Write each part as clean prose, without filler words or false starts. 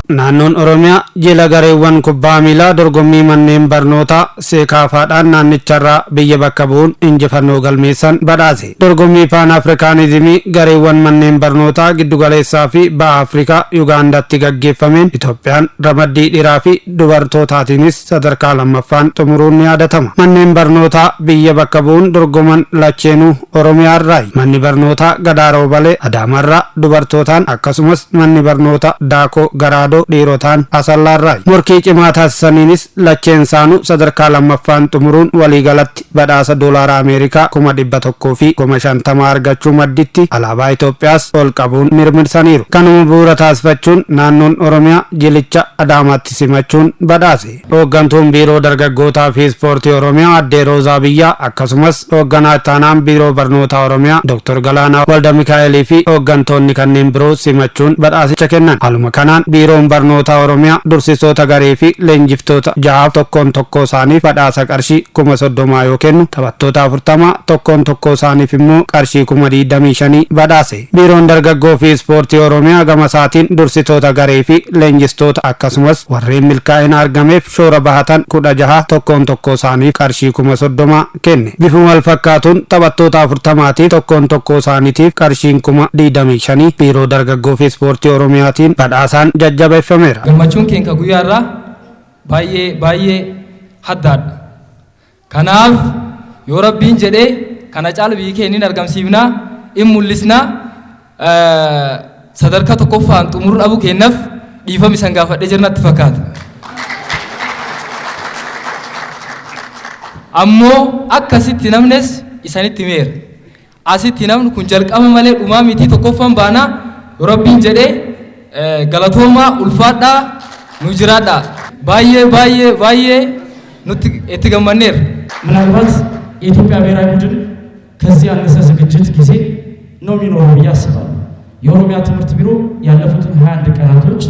Naannoon Oromiyaa jila gareewwan kubbaa miilaa dorgommii manneen barnootaa seekaafaadhaan naannicharraa biyya bakka bu'uun injifannoo galmeessan badhaase. Dorgommii Paan Afrikaanizimii gareewwan manneen barnootaa giddugaleessaa fi baha Afrikaa Yugaandaatti gaggeeffameen Itoophiyaan ramaddii dhiiraa fi dubartootaatiinis sadarkaa lammaffaan xumuruun ni yaadatama. Manneen barnootaa biyya bakka bu'uun dorgoman lacheenuu Oromiyaarraayi. Manni barnootaa Gadaa Roobalee Adaamaarraa dubartootaan akkasumas manni barnoota Daakoo Garaadoo dhiirotaan Asallaarraayi. Morkii cimaa taasisaniinis lacheen saanuu sadarkaa lammaffaan xumuruun waliigalatti badhaasa doolaara Ameerikaa 150,000 argachuu madditti alaabaa Itoophiyaas ol qabuun mirmirsaniiru. Kanuma bu'uura taasifachuun naannoon Oromiyaa jilicha Adaamaatti simachuun badhaase. Hooggantuun Biiroo Dargaggootaa fi Ispoortii Oromiyaa Addee Roozaa Biyyaa akkasumas hoogganaa ittaanaan Biiroo Barnootaa Oromiyaa Dr. Galaanaa Walda Mikaa'elii fi hooggantoonni kanneen biroo simachuun badhaasicha kennan. Haaluma kanaan Biiroon Barnootaa Oromiyaa dursistoota garee fi leenjiftoota jahaaf tokkoon tokkoo isaaniif badhaasa qarshii 30,000 yoo kennu taphattoota 40 tokkoon tokkoo isaaniif immoo qarshii 25,000 badhaase. Biiroon Dargaggoo fi Ispoortii Oromiyaa gama isaatiin dursitoota garee fi leenjistoota akkasumas warreen milkaa'ina argameef shoora bahatan 16 tokkoon tokkoo isaaniif qarshii 30,000 kenne. Bifuma wal fakkaatuun taphattoota 40tiif tokkoon tokkoo isaaniitiif qarshiin 25,000 Biiroo Dargaggoo fi Ispoortii Oromiyaatiin badhaasaan jajjabeeffameera. Gammachuun keenya guyyaa irraa baay'ee baay'ee haddaadha. Kanaaf yoo Rabbiin jedhee kana caalu biyyi keenya hin argamsiifnaa, in mul'isnaa, sadarkaa tokkoffaan xumuruu dhabuu keenyaaf dhiifama isan gaafadhee jira natti fakkaata. Ammoo akkasitti namnes isanitti himeera. Asitti namni kun jalqaba malee dhumaa miti tokkoffaan baanaa yoo Rabbiin jedhee galatoomaa ulfaadhaa nu jiraadhaa. Baay'ee baay'ee baay'ee nutti itti gammanneerra. ምናልባት የኢትዮጵያ ብሔራዊ ቡድን ከዚህ ያነሰ ዝግጅት ጊዜ ነው የሚኖረው ብዬ አስባለሁ። የኦሮሚያ ትምህርት ቢሮ ያለፉትን 21 ቀናቶች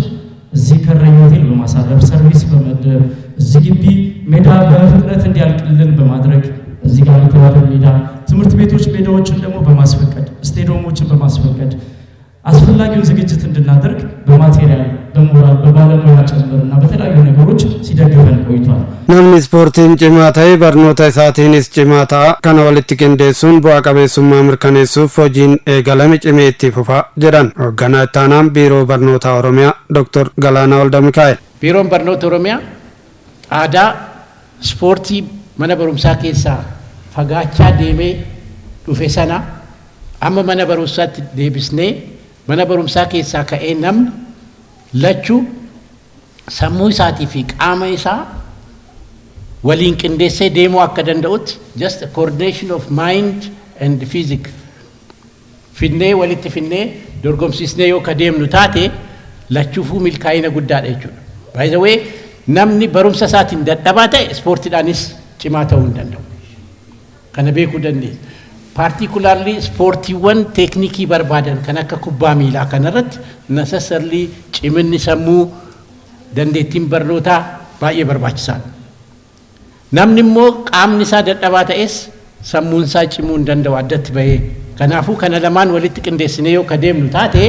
እዚህ ከረዩ ሆቴል በማሳረፍ ሰርቪስ በመደብ እዚህ ግቢ ሜዳ በፍጥነት እንዲያልቅልን በማድረግ እዚህ ጋር የተባለ ሜዳ ትምህርት ቤቶች ሜዳዎችን ደግሞ በማስፈቀድ ስቴዲየሞችን በማስፈቀድ አስፈላጊውን ዝግጅት እንድናደርግ በማቴሪያል በሞራል በባለሙያ ጭምርና በተለያዩ ነገሮች ሲደግፈን ቆይቷል። Namni ispoortiin cimaa ta'e barnoota isaatiinis cimaa ta'a. Kana walitti qindeessuun bu'aa qabeessummaa mirkaneessuuf hojiin eegalame cimee itti fufa jedhan hoogganaa ittaanaan Biiroo Barnootaa Oromiyaa Dr. Galaanaa Walda Mikaa'el. Biiroon Barnoota Oromiyaa aadaa ispoortii mana barumsaa keessaa fagaachaa deemee dhufe sana amma mana barumsaatti deebisnee mana barumsaa keessaa ka'ee namni lachuu sammuu isaatii fi qaama isaa waliin qindeessee deemuu akka danda'utti just a coordination of mind and physic finnee walitti finnee dorgomsiisnee yoo ka deemnu taate lachuufuu milkaa'ina guddaadha jechuudha. By the way, namni barumsa isaatiin dadhabaa ta'e ispoortiidhaanis cimaa ta'uu hin danda'u. Kana beekuu dandeenya. Particularly ispoortiiwwan teeknikii barbaadan kan akka kubbaa miilaa kanarratti necessarily ciminni sammuu dandeettiin barnootaa baay'ee barbaachisaadha. Namni immoo qaamni isaa dadhabaa ta'es sammuun isaa cimuu hin danda'u addatti bahee. Kanaafuu kana lamaan walitti qindeessinee yoo ka deemnu taate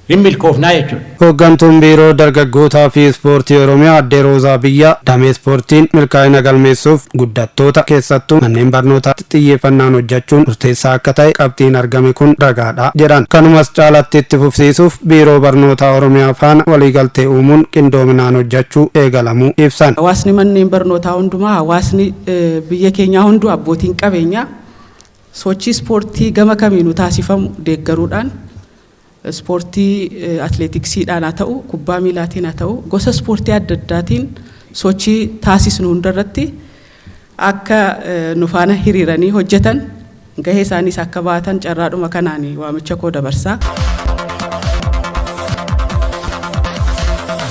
hin milkoofnaa jechuudha. Hooggantuun Biiroo Dargaggootaa fi Ispoortii Oromiyaa Addee Roozaa Biyyaa damee ispoortiin milkaa'ina galmeessuuf guddattoota keessattuu manneen barnootaatti xiyyeeffannaan hojjechuun murteessaa akka ta'e qabxiin argame kun ragaadha jedhan. Kanumas caalatti itti fufsiisuuf Biiroo Barnootaa Oromiyaa faana waliigaltee uumuun qindoominaan hojjechuu eegalamuu ibsan. Hawaasni manneen barnootaa hundumaa hawaasni biyya keenyaa hunduu abbootiin qabeenyaa sochii ispoortii gama kamiinuu taasifamu deeggaruudhaan ispoortii atleetiksiidhaan haa ta'u kubbaa miilaatiin haa ta'u gosa ispoortii adda addaatiin sochii taasisnu hundarratti akka nu faana hiriiranii hojjetan gahee isaaniis akka baatan carraadhuma kanaan waamicha koo dabarsaa.